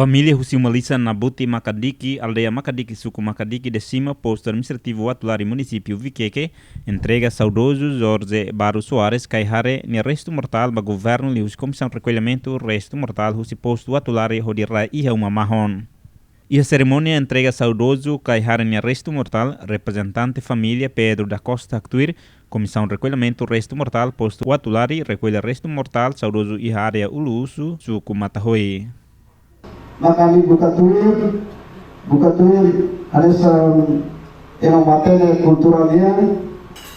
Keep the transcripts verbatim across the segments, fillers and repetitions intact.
Família husi uma lisan Nabuti Makadiki, aldeia Makadiki, suku Makadiki, dezima postu administrativu Uatulari, munisípiu Vikeke, entrega saudozu Jorge Baru Soares Kaihare nia restu mortál ba governu liuhusi Komisaun Rekollimentu Restu Mortál husi postu Uatulari hodi rai iha uma mahon. Iha serimónia entrega saudozu Kaihare nia restu mortál, reprezentante família Pedro da Costa haktuir, Komisaun Rekollimentu Restu Mortál postu Uatulari rekolla restu mortál saudozu iha área Uluusu, suku Matahoi. Mak ami buka tuir, buka tuir, hanesan ema matenek kultura nian,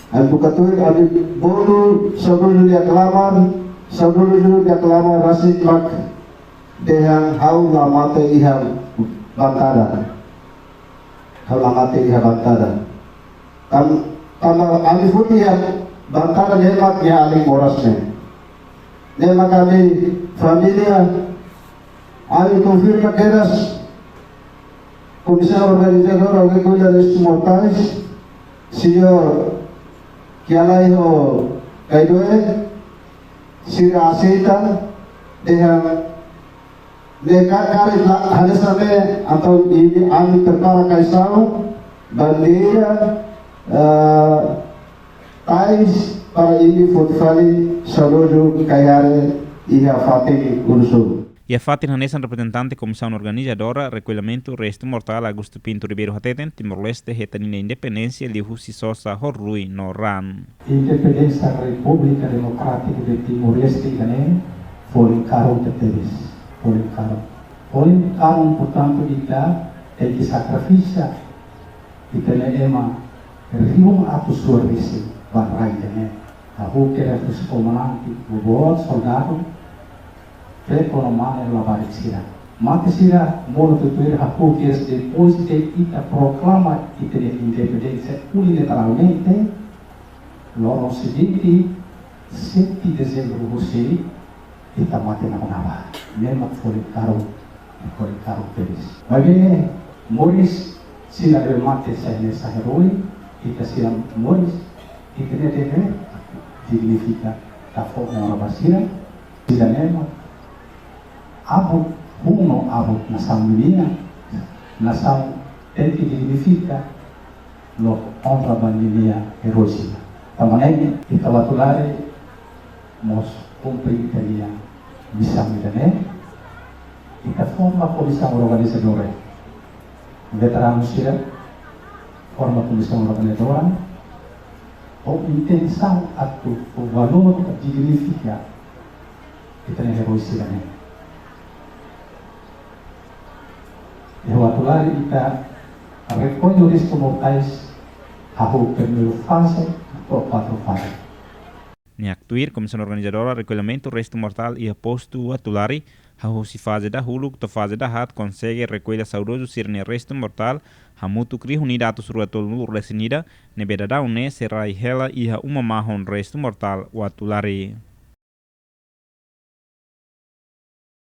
ami buka tuir, ami bolu saudozu nia klamar, saudozu nia klamar rasik mak dehan ha'u la mate iha bankada. Ha'u la mate iha bankada. Tan-, tanba ami foti iha bankada ne'e mak iha alin moras ne'e. Ne'e mak ami família, ami konfirma kedas Komisaun Organizadora Rekollimentu Restu Mortais, señór Kialai ho Kaidoe, sira aseita, dehan ne'e ka-, karik la, hanesan ne'e, entaun ami, ami prepara kaixaun, bandeira, eh, tais para ami foti fali saudozu Kaihare iha fatin Uluusu. Iha fatin hanesan reprezentante Komisaun Organizadora Rekollimentu Restu Mortál Augusto Pinto Ribeiro hateten, Timor-Leste hetan nia independénsia liuhusi sosa ho ruin no raan. Independénsia Repúblika Demokrátika de Timor-Leste ida-ne'e folin karun tebetebes, folin karun. Folin karun, portantu, ita tenke sakrifika ita-nia ema rihun atus rua resin ba rai ida-ne'e. Hahú kedas husi komandante, boboot soldadu, feto no mane labarik sira. Mate sira monu tutuir hahú kedas depois de ita proklama ita-nia independénsia unilateralmente, loron seguinte, sete de dezembru husi ita mate naba-naba. Ne'e mak folin karun, folin karun tebes. Maibé moris sira ne'ebé mate sai hanesan herói, ita sira moris, ita-nia devér dignifika, fó onra ba sira, sira ne'e mak abut, hun no abut nasaun nian, nasaun tenke dignifika, no onra ba ninia herói sira. Tanba ne'e, ita Uatulari mós kumpre ita-nia misaun ida-ne'e. Ita forma komisaun organizadora. Veteranu sira forma komisaun organizadora ho intensaun atu fó valór, dignifika ita-nia herói sira-ne'e. Iha Uatulari ita rekolla restu mortais hahú primeiru faze to'o kuartu faze. Nia haktuir, Komisaun Organizadora Rekollimentu Restu Mortál iha postu Uatulari, hahú husi faze dahuluk to'o faze dahaat konsege rekolla saudozu sira-nia restu mortál, hamutuk rihun ida atus rua tolunulu resin ida, ne'ebé daudaun ne'e sei rai hela iha uma mahon restu mortál Uatulari.